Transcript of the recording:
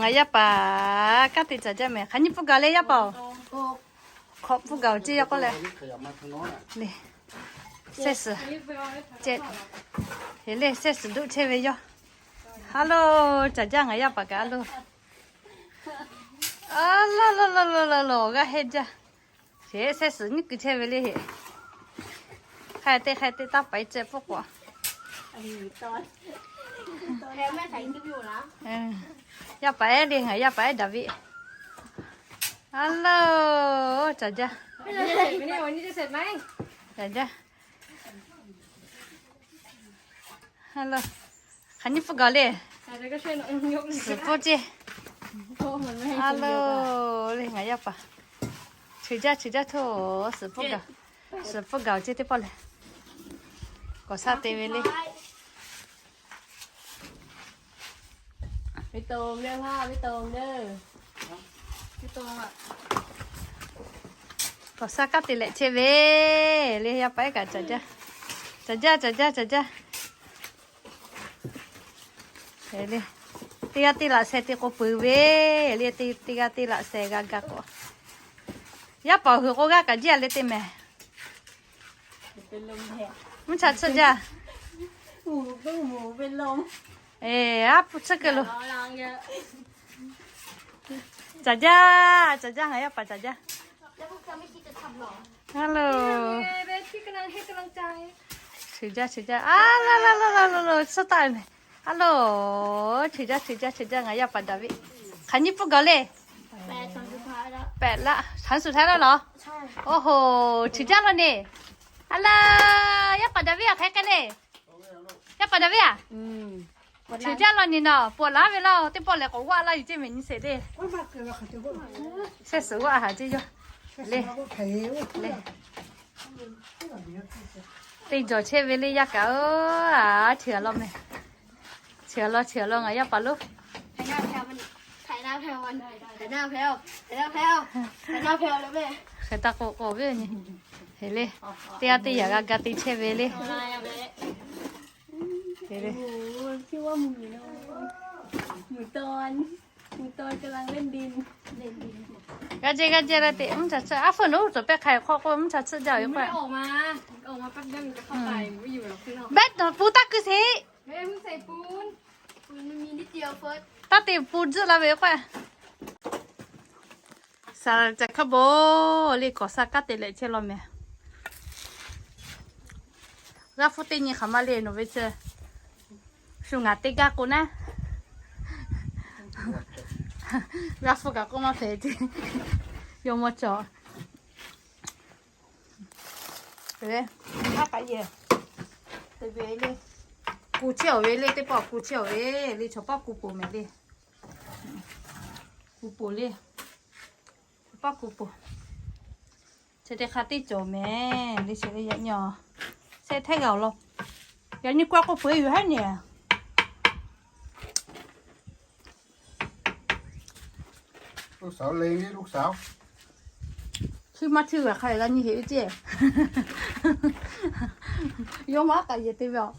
Ngaˬ yaˇ paˍ kanˉ te caˍ jaˇ mehˍ. Hk'aˬ nyiˇ pfuhˇ gaˬ le yaˇ paˍ-oˬ. Hkawꞈ pfuhˇ gaˬ-oˬ ceˇ yaˇ k'oˆ leh. Sehˆ suhˍ, le sehˆ suhˍ duˆ chehˇ ve yoˬ. Hello, caˍ jaˇ ngaˬ yaˇ paˍ kaꞈ hello. A la la la la la la, awˬ g'aˇ hehnˇ jaˇ. Sheˍ sehˆ suhˍ nyiˇ kuiˬ chehˇ ve le heˍ. Hk'ai te hk'ai te taˇ paiˍ ceh pfuhˇ k'o. Yaˇ paˍ ehˉ le, ngaˬ yaˇ paˍ ehˉ Daˍviˆ. Hello, caˍ jaˇ. Caˍ jaˇ. Hello. Hk'aˬ nyiˇ pfuhˇ gaˬ le. Suhˍ pfuhˇ ceˇ. Hello le ngaˬ yaˇ paˍ. Cheuˬ jaˇ cheuˬ jaˇ htawˇ, suhˍ pfuhˇ gaˬ, suhˍ pfuhˇ gaˬ-oˬ ceˇ teˇ pawˆ lehˬ. K'awꞈ shaˉ te ve le. K'awꞈ shaˉ kanˉ te leh chehˇ ve le, yaˇ paˍ ehˉ kaꞈ caˍ jaˇ. Caˍ jaˇ, caˍ jaˇ, caˍ jaˇ. Teˇ g'aˇ teˇ laꞈ sheh te k'o peuˬ ve le, teˇ g'aˇ teˇ laꞈ sheh g'a ga k'o. Yaˇ paˍ hui k'o g'aˇ kaꞈ jiˇ a le te mehˍ. Mvuhˇ cha tsuhˇ jaˇ. Aˉ pu tsuhˇ keu lo. Caˍ jaˇ, caˍ jaˇ ngaˬ yaˇ paˍ caˍ jaˇ. Hello. Cheuˬ jaˇ cheuˬ jaˇ. A la la la la la, tsuhˇ taˆ mehˍ. Hello. Cheuˬ jaˇ cheuˬ jaˇ cheuˬ jaˇ ngaˬ yaˇ paˍ Daˍviˆ. Hk'aˬ nyiˇ pfuhˇ gaˬ le. Pehꞈ laˇ, ครั้งสุดท้ายแล้วเหรอ? Oˇ hoˬ, cheuˬ jaˇ law neˬ. A la, yaˇ paˍ Daˍviˆ a hk'e k'ai le. Yaˇ paˍ Daˍviˆ a, cheuˬ jaˇ law neˬ nawˬ, pawꞈ laˇ ve laˇ, teˇ pawˆ lehˬ k'awꞈ g'aˇ laˇ yuˬ ceˇ mehˍ nyi sheˍ le. Sehˆ suhˍ g'aˇ haˍ ceˇ yawˇ le. Teˇ jawˬ chehˇ ve le yaˇ kaꞈ-oˬ, a, cheuˬ law mehˍ. Cheuˬ law cheuˬ law ngaˬ yaˇ paˍ lonˉ. Hk'e taˇ k'oˆ k'oˆ ve nyi. Heˍ le. Teˇ g'aˇ teˇ yaꞈ g'a ga te chehˇ ve le. G'a jehˇ g'a jehˇ la teꞈ mvuhˇ cha tsuhˇ. Aˉ hpfuhˇ nawˬ hui tcuhˬ pehˇ hk'ai hk'aw k'o mvuhˇ cha tsuhˇ jaˇ ve k'o. Behˉ nawˬ pu taˇ keu sheˍ. Taˇ te pu tzuhˆ la ve k'o. Saˍ laˍ caˬ hkaˇ bon le, k'awꞈ sha kanˉ te leh chehˇ law mehˍ. G'aˇ hpfuhˇ teˇ nyi hk'aˬ ma le nawˬ ve tcuh. Shu ngaˬ teˇ gaˇ k'o naˉ. G'aˇ hpfuhˇ kaꞈ k'oˆ maˇ hpehꞈ ceˇ. Yawˇ mawˇ cawˬ. Aˉ k'aꞈ yehˬ te ve le. Kuˬ chehˇ-oˬ ve le, teˇ pawˆ kuˬ chehˇ-oˬ ve le, chaw pawˆ kuˬ poˬ mehˍ le. Kuˬ poˬ le. Chaw pawˆ kuˬ poˬ. Chi teˇ hk'a teˇ cawˬ mehˍ le, chi le yaꞈ nyi. Shehˆ htehˉ g'a-oˬ law. Yaꞈ nyi k'o k'oˆ peuˬ-e yoˬ haˉ nyi. Chi maˇ htiˇ g'a hk'a g'a nyi heꞈ ve ceˇ. Yawˇ maˇ k'aꞈ yehˬ te ve aˬ.